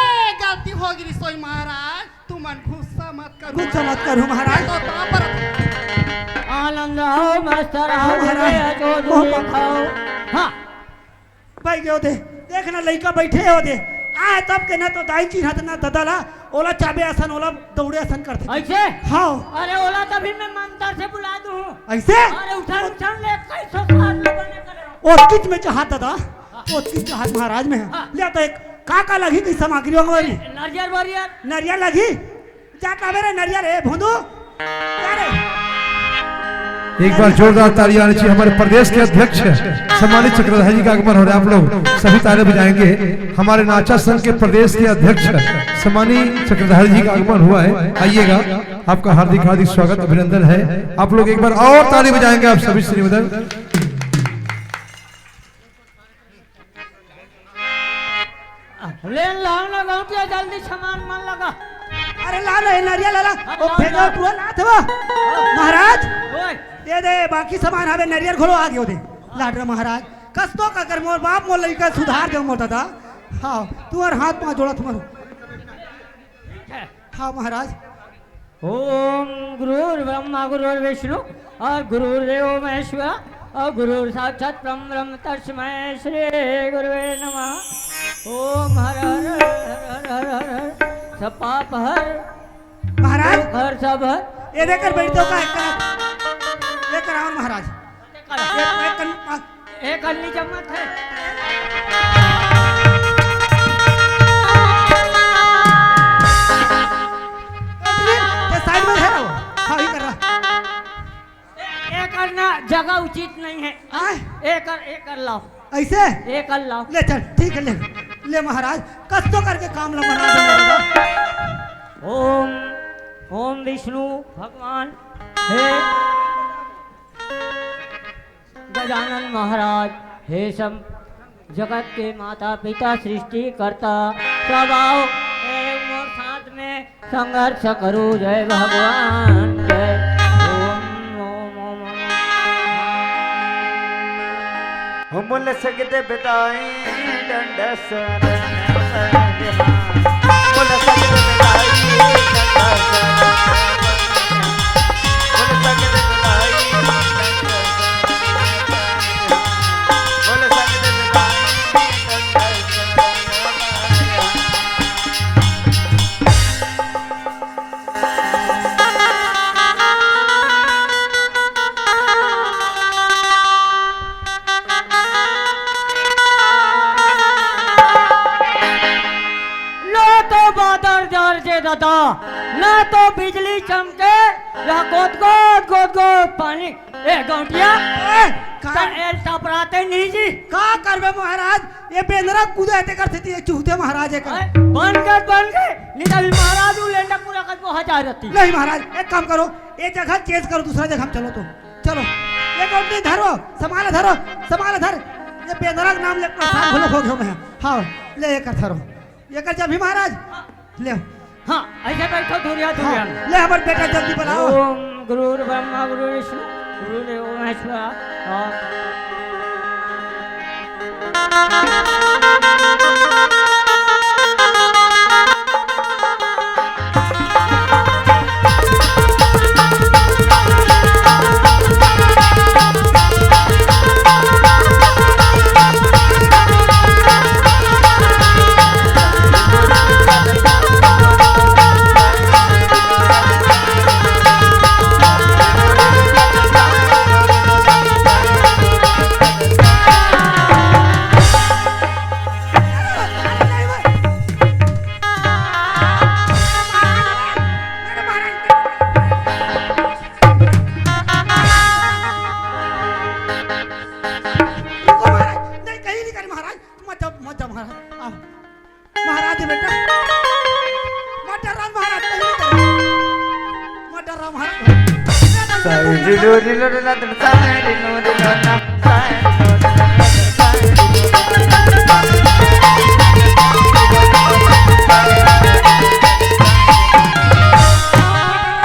गलती हो गई सोई महाराज। तुमन गुस्सा मत करो। गुस्सा मत करो महाराज। तो पापर आनंद आओ, मस्त रहो, हाँ महाराज। जय जो मोह भी पाप। खाओ। हाँ। भाई गयो दे, देख ना लइका बैठे हो दे। आए तब के ना तो दाई चिन्हत ना ददा ला, ओला चाबे असन, ओला दौड़े असन करथे। ऐसे? हाँ। अरे ओला तभी मैं मंत्र से बुला दूँ। ऐसे? अरे उठन, उठन ले, कैसो सार लो बने करे। ओ किच में चाहत ददा, ओ किच चाहत महाराज में है। हाँ। ले तो एक का का लगही कई सामग्री हमारी? नरियर वरियर। नरियर लगही? जा काबे रे नरियर हे भोंदू? जा रे। एक बार जोरदार तालियां आनी चाहिए हमारे प्रदेश के अध्यक्ष सम्मानित चक्रधारी जी का आगमन हो रहा है। आप लोग सभी ताली बजाएंगे। हमारे नाचा संघ के प्रदेश के अध्यक्ष सम्मानित चक्रधारी जी का आगमन हुआ है। आइएगा, आपका हार्दिक हार्दिक स्वागत, अभिनंदन है। आप लोग एक बार और ताली बजाएंगे आप सभी श्रीमदन। ले लाओ ना गौटिया, जल्दी सामान मन लगा। अरे ला ना, ये नरियर ला ला। हाँ, ओ लाओ, भेजो लाओ। टुआ लात हवा। हाँ। महाराज, ओए। ये दे, बाकी सामान हवे, नरियर घलो आ गयो दे। लाडरा महाराज, कस तो का कर मोर बाप, मोर लइका सुधार दे मोर दादा। हाँ, तुम्हार हाथ पाँव जोड़त हूँ। ठीक है। हाँ महाराज। ओम गुरुर्ब्रह्मा गुरुर्विष्णु और गुरुर्देव महेश्वर और गुरु साक्षात परम ब्रह्म तस्मै श्री गुरुवे नमः। ओम हर हर हर हर हर हर हर। सब पाप हर। महाराज। हर सब हर। ये देकर बैठ दो का, एक करा, एक कराओ महाराज। एक, एक कन-, आ, एक अन्नी जम्मत है। ये साइड में है ना वो? हाँ, ये कर रहा। एक अन्ना जगह उचित नहीं है। आय? एक कर, एक कर लाओ। ऐसे? एक कर लाओ। ले चल, ठीक है, ले। ले महाराज, कस तो करके काम ला बना दे महाराज। ओम, ओम विष्णु भगवान, हे गजानन महाराज, हे शम-, जगत के माता पिता सृष्टि कर्ता सब आओ, ए, मोर साथ में संघर्ष करो। जय भगवान, जय ओम, ओम, ओम, ओम। हो मोला सगदे बताई डंडा सरन मोला सगदे बताई डंडा सरन मोला सगदे बताई डंडा सरन बोल सकते पिता। ना तो बादर गरजे दादा, ना तो बिजली चमके, या गोद गोद गोद गोद पानी। ए गौंटिया, ए, का? त एल टपराते नहीं जी। का करबे महाराज, ये बेंदरा कूदे हे तेकर सेती ये चूहते महाराज एकर। ए, बन गए, बन गए। नहीं तो अभी महाराज वो लेंडा पूरा करके वहाँ जा रहती। नहीं महाराज, एक काम करो, ये जगह change करो, दूसरा जगह हम चलो तो। चलो, ये गौंटी धरो, संभाल धरो, संभाल धर। ये बेंदरा के नाम ले परेशान हो, हो गया मैं। हाँ, ले एकर धरो। एकर जब भी महाराज, ले। हाँ, ऐसे बैठो, धुरिया, धुरिया। हाँ, ले, हमर बेटा जल्दी बनाओ। ओम गुरुर्ब्रह्मा गुरुर्विष्णु गुरुर्देवो महेश्वरा। हाँ। रुको महाराज, नहीं, कहीं नहीं करे महाराज, मत जाओ, मत जाओ महाराज, आओ। महाराज बेटा, मत डराओ महाराज, कहीं नहीं करे। मत डराओ महाराज। साई लो रे लो रे ला दन साई रे लो रे लो ना, साई लो रे लो रे ला दन साई रे लो रे ला दन साई रे लो रे ला दन साई रे लो रे ला दन।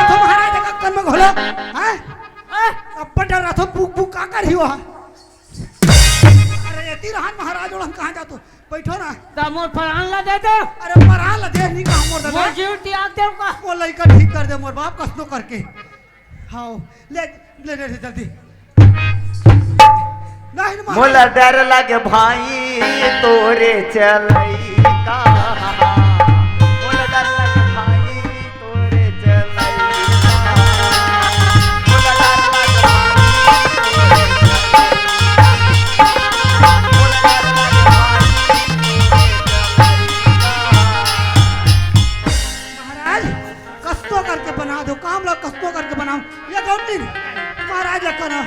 तो महाराज का कर्म घोलो, हैं? अब्बड़ डर रहा था, बुक बुक का कर ही हुआ। अरे एती रहन महाराज, ओढ़न कहाँ जातो? बैठो ना। ता मोर परान ला दे दो। अरे परान ला दे, नहीं कहा मोर दादा। मोर जीव त्याग दे का? मोर लइका ठीक कर दे मोर बाप, कसनो करके। हाँ, ले, ले, ले, ले जल्दी। नहीं, नहीं, मोला डर लगे भाई तोरे चलई का। मोला डर लगे भाई तोरे चलई का। मोला डर लगे भाई तोरे चलई का। मोला डर लगे भाई तोरे चलई का। महाराज, कस्तो करके बना दो, काम ला कस्तो करके बनाओ। ये गौंडी महाराज ला करो।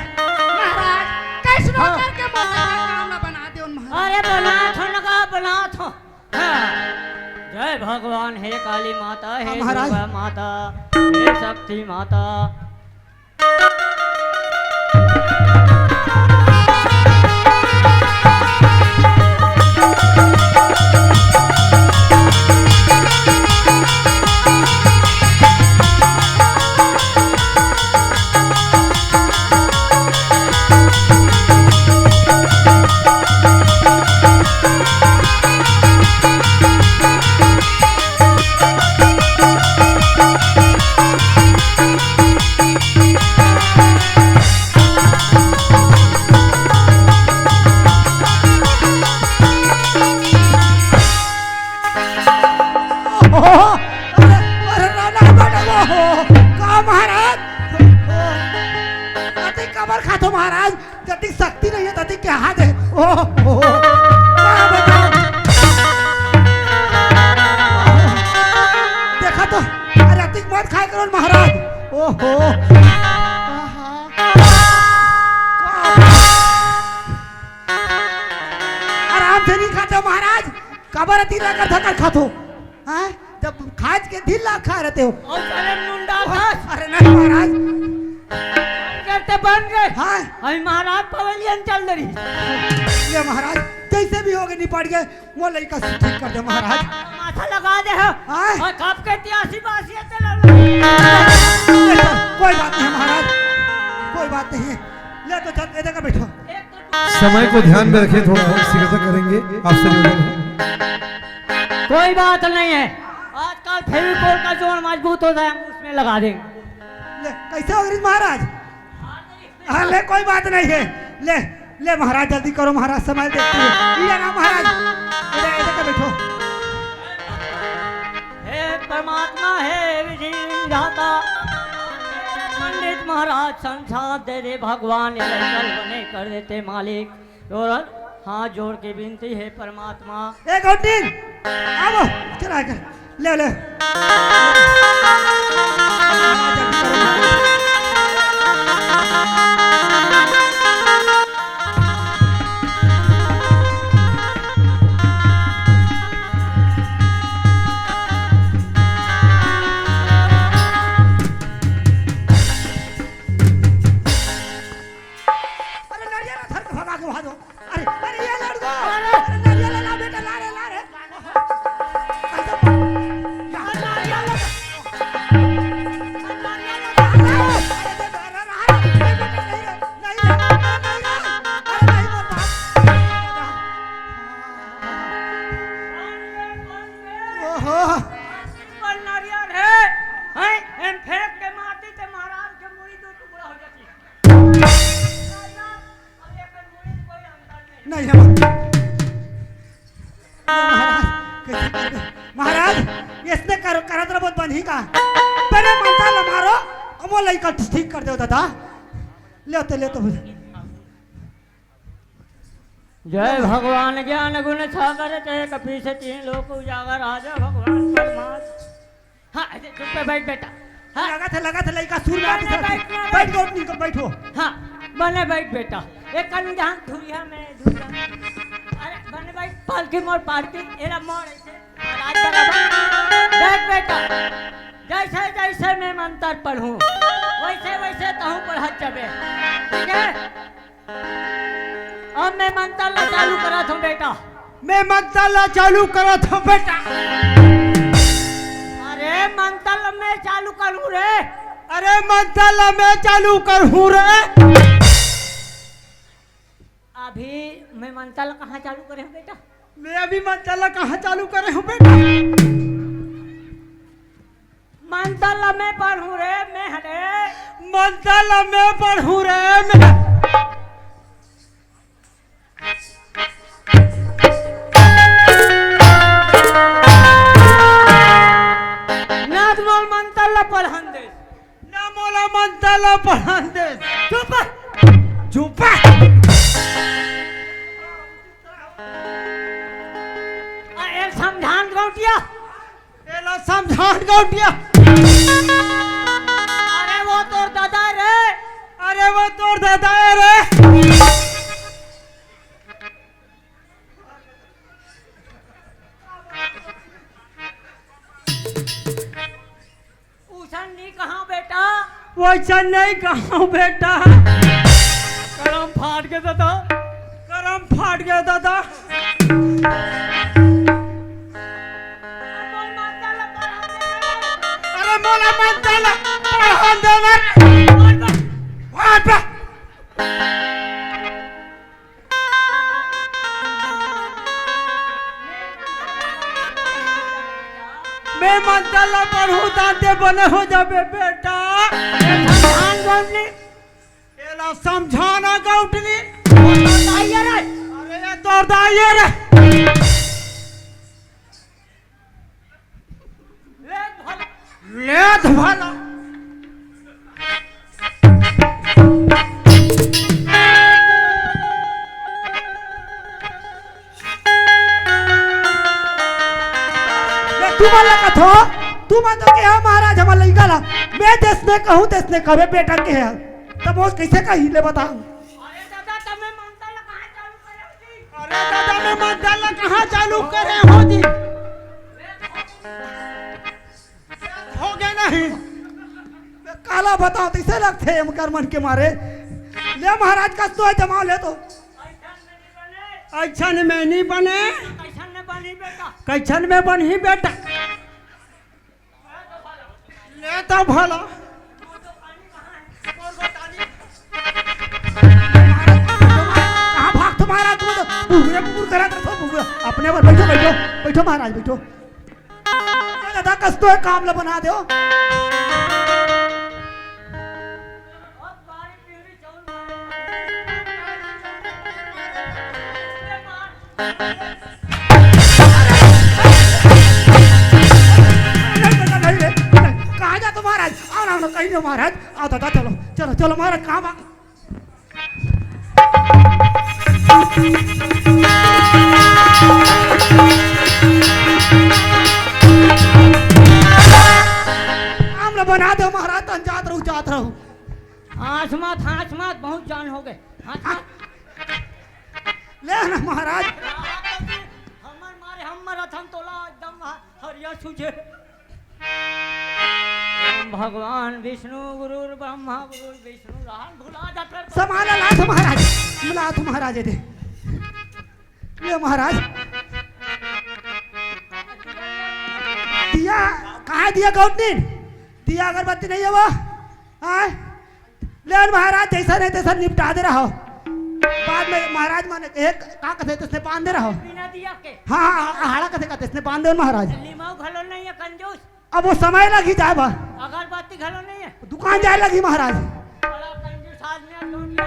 महाराज, कैसनो हाँ। करके मोर काम ला बना दो महाराज। अरे बनात हो ना का, बनात हो। हाँ। जय भगवान, हे काली माता, हे हाँ, महाराज। दुर्गा माता, हे शक्ति माता। अरे, अरे, राणा, राणा, ओहो, का महाराज? अति कबर खाथो महाराज, जति शक्ति नहीं है, तति क्या हाथ है? ओहो, क्या बताओ? देखा तो, अरे, अतिक मत खाए करो महाराज। ओहो, आहा। आराम से नहीं खाते महाराज, काबर अति रगड़ धकड़ खाथो? हैं? जब खाज के ढील ला खा रहते हो। और अरे मुंडा ओह, खास। अरे नहीं महाराज। करते बन गए। हाँ। अभी महाराज पवेलियन चल रही। ये महाराज, जय से भी होगे निपट गए, वो लइका से ठीक कर दे महाराज। माथा लगा दे हो। हाँ? और कब के तियासी बासी है तेरा? कोई बात नहीं महाराज, कोई बात नहीं। ले तो चल, इधर का बैठो। समय को ध्यान में रखें, थोड़ा हम शीघ्रता करेंगे, आपसे निवेदन है। कोई बात नहीं है, आजकल फेविकोल का जोड़ मजबूत होता है, हम उसमें लगा देंगे। ले, कैसे हो गए महाराज? हाँ, ले, कोई बात नहीं है। ले, ले महाराज, जल्दी करो महाराज, समय देखते हैं। इधर आओ महाराज, इधर, इधर का बैठो। हे परमात्मा, हे विधि विधाता, पंडित महाराज संसार दे दे भगवान, ये कल बने कर देते मालिक। और हाथ जोड़ के विनती है परमात्मा। ए गौटीन, आओ, चला कर, ले, ले। अरे नरियल ला धर के भगा के भागो। अरे, अरे, ये लड़को। अरे, अरे, नरियल ला, ला बेटा, ला रे, ला रे। कैसे? या, नरियल ला। अरे, नरियल ला, ला रे। अरे, दे, अरे, अरे, अरे, नहीं रे, नहीं रे, अरे, नहीं रे। अरे, नहीं, मत मार। ओहो। पर नरियल है, हैं? एम फेंक के मारती ते महाराज के मुड़ी दो टुकड़ा हो जाती। नहीं है। महाराज, कैसे करबे? महाराज, इसने कर, करत रह बहुत बनही का। पहले मंत्र ला मारो, अमो लइका ठीक कर दो दादा। ले तो, ले तो। जय भगवान ज्ञान गुण सागर, जय कपीस तीन लोक उजागर, आजा भगवान परमात्मा। हाँ, अरे, चुप पे बैठ बेटा। हाँ। लगा था, लगा था, लइका सुर में बैठ, आती था। बैठ, बैठ, बैठ, बैठ। गौतमी को बैठो। हाँ, बने बैठ बेटा। एक कन ध्यान धुरिया में, धुरिया। अरे, बने बैठ, पालकी मोर पालकी, एला मोर ऐसे, राज बराबर। देख बेटा, जैसे, जैसे मैं मंत्र पढ़ूं, वैसे, वैसे तहूं पढ़त जबे। ठीक है? अब मैं मंत्र ला चालू करत हूँ बेटा। मैं मंत्र ला चालू करत हूँ बेटा। अरे मंत्र ला मैं चालू करूँ रे। अरे मंत्र ला मैं चालू करूँ रे। अभी मैं मंत्र ला कहाँ चालू करे हूँ बेटा? मैं अभी मंत्र ला कहाँ चालू करे हूँ बेटा? मंत्र ला मैं पढ़ूं रे, मैं हरे। मंत्र ला मैं पढ़ूं रे, मैं। ना मोला मंत्र ला पढ़न दे। ना मोला मंत्र ला पढ़न दे। चुप। चुप। आ, ए समझान गौटिया। एला समझान गौटिया। अरे वो तोर दादा रे। अरे वो तोर दादा रे। उसन नहीं कहा बेटा। वैसन नहीं कहा बेटा। करम फाट गया दादा। करम फाट गया दादा। अरे मोला मंत्र ला पढ़न दे ना। मैं मंत्र ला पढ़ूं, ताते बने हो जाबे बेटा। ए समझान गौटनी। एला समझाना गौटनी। तोर दाई रे। अरे ये तोर दाई रे। लेत भला। मैं तुमन ला कथो, तुमन तो के हा महाराज हमर लइका ला। मैं जैसने कहूँ तैसने कहबे बेटा के हा। तब वो कैसे कही ले बता। अरे दादा, तमे मंत्र ला कहाँ चालू करे हो जी? अरे दादा, मैं मंत्र ला कहाँ चालू करे हो जी? हो गया नहीं। मैं काला बताओ, तैसे लगथे हमकर मन के मारे। ले महाराज, कस तो है, जमा ले तो। अइसन में नहीं बने। कइसन में बनही बेटा? कइसन में बनही बेटा? ले तो भला। कहाँ भाग तुम्हारा, तुम तो भुगुरे भुगुर करत रहो, भुगुरे। अपने पर बैठो, बैठो, बैठो महाराज, बैठो। दादा, कस तो एक काम ला बना दो। नहीं, नहीं, नहीं, नहीं, कहाँ जात हो महाराज? आओ ना, आओ ना, कहीं नहीं महाराज। आओ दादा, चलो, चलो, चलो महाराज, काम आ। काम ला बना दो महाराज, तन जात रहू, जात रहू। हाँस मत, हाँस मत, बहुत जान हो गए। हाँस मत। ले ना महाराज। हमर मारे हम मरत हन, तोला एकदम हरिया सूझे। ओम भगवान विष्णु गुरुर ब्रह्मा गुरुर विष्णु, रहन भुला जात रहे। सामान ला तो महाराज, ला तो महाराज दे। ये महाराज। दिया, कहाँ दिया गौटनीन? दिया अगरबत्ती नहीं है वो? आय? ले महाराज, जैसा नहीं तैसा निपटा दे रहा हो। बाद में महाराज माने, एक का कथे तैसने बांध दे रहा हो। बिना दिया के। हाँ, हाँ, हाँ, हाड़ा कथे का तैसने बांध दे महाराज। लिमाऊ घलो नहीं है, कंजूस। अब वो समय लगी जाए बा। अगरबत्ती घलो नहीं है। दुकान जाए लगी महाराज। बड़ा कंजूस आदमी है, लूट लिया।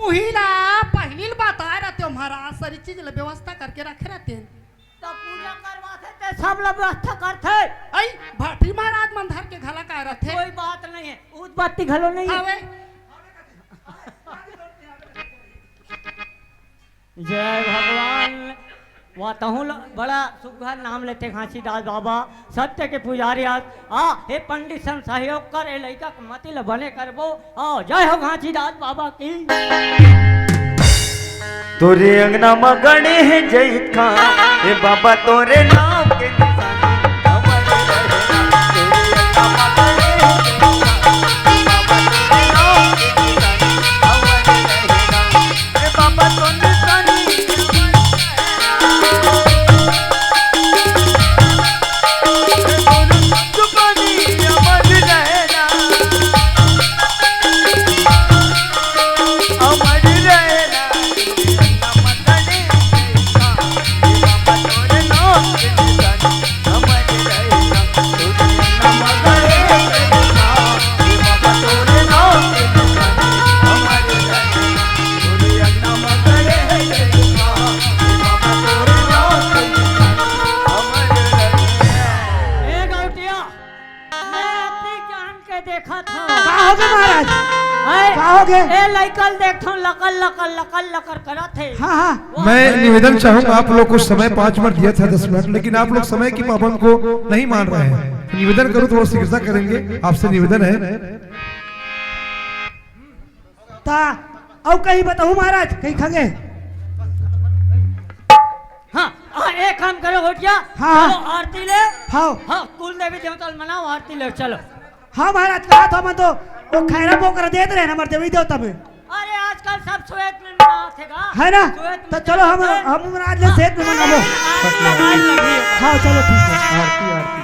उही ला पहिली ल बताए रहते हो महाराज, सारी चीज ल व्यवस्था करके रखे रहते हैं। त पूजा करवाथे ते सब ल व्यवस्था करथे। अई, भट्टी महाराज मन धर के घला काय रथे। कोई बात नहीं है, उदबत्ती घलो नहीं है। हवे। जय भगवान। वाह, तहूँ ल-, बड़ा सुघर नाम लेथे घासीदास बाबा, सत्य के पुजारी आज। आ, हे पंडित सन सहयोग कर, ए लइका के मति ल बने करबो। आ, जय हो घासीदास बाबा की। तोरे अंगना म गड़े हे जैतखाम, ए बाबा तोरे नाम के निशानी। हमर रहना, तोरे अंगना म गड़े हे जैतखाम, ए बाबा तोरे नाम के निशानी। हमर रहना, ए बाबा तोरे निशानी। ए गौटिया, मैं अति जान के देखत हूँ। का होगे महाराज? हैं? का होगे? ए लइका ल देखत हूँ, लकर, लकर, लकर, लकर करत हे। हाँ, हाँ। मैं निवेदन चाहूंगा, आप लोग को समय पाँच मिनट दिया था, दस मिनट, लेकिन आप लोग समय की पाबंद को नहीं मान रहे हैं। निवेदन करूँ, थोड़ा शीघ्रता करेंगे, आपसे निवेदन है। ता अउ कहीं बताहूँ महाराज, कहीं खंगे? हाँ, आ, एक काम करो घोटिया, हाँ, हाँ। चलो आरती ले। हाँ। हाँ, कुल देवी देवता ल मनाओ, आरती ले, चलो। हाँ महाराज, कहा था मैं तो, वो खैरा बोकरा देत रहे ना हमारे देवी देवता में। अरे आजकल सब श्वेत में मनात हे गा। है ना? श्वेत में तो चलो हम, मनात हे। हम महाराज ले श्वेत में मनाबो। आरती लगाए लगी। हाँ, चलो ठीक है। आरती, आरती।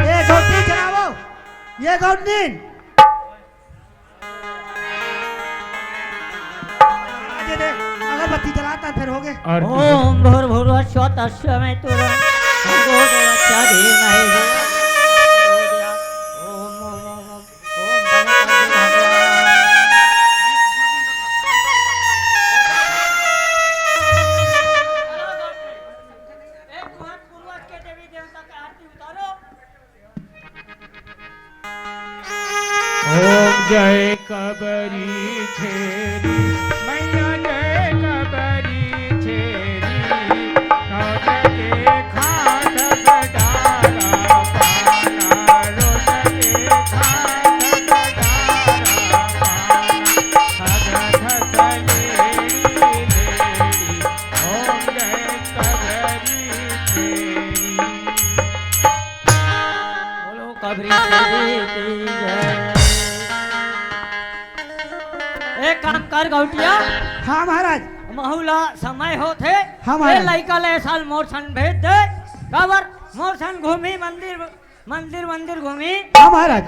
ये गौतमी जलाओ, ये गौतमी। ये दे, अगरबत्ती जलाता है, फिर हो गए। आरती। ओम भूर्भुवः स्वः तत्सवितुर्वरेण्यं भर्गो देवस्य धीमहि। ओम, ओम, ओम, ओम। ओम जय कबरी छेरी मैया, जय कबरी छेरी, नौ जगे खाट डारा। काम कर गौटिया। हाँ महाराज। महू ला समय होथे। हाँ महाराज। ए लइका ला ए साल मोर संग भेज दे। काबर मोर संग घूमी मंदिर, मंदिर, मंदिर घूमी। हाँ महाराज।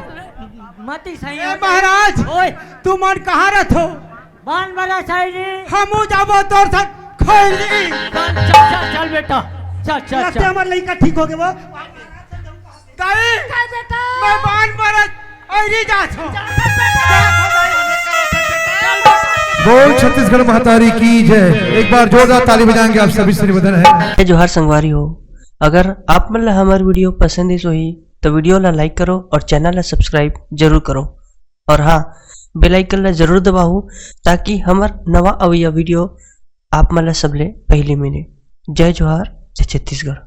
मती सही ए होथे। महाराज, ओए। तुमन कहाँ रथो? बान बरा साइड। हमू जाबो तोर संग खैली। चल, चल, चल, चल बेटा, चल, चल, लगथे चल। हमर लइका ठीक होगे वो। दाई, काय बेटा? मैं बान बरा अइरी जात हूँ। बोल छत्तीसगढ़ महतारी की जय। एक बार जोरदार ताली बजाएंगे, आप सभी से निवेदन है। जय जोहार संगवारी हो, अगर आप मन ला हमर वीडियो पसंद आइस होही तो वीडियो ला लाइक करो और चैनल ला सब्सक्राइब जरूर करो। और हाँ, बेल आइकन ला जरूर दबाओ, ताकि हमर नवा अवइया वीडियो आप मन ला सबले पहली मिले। जय जोहार, जय छत्तीसगढ़।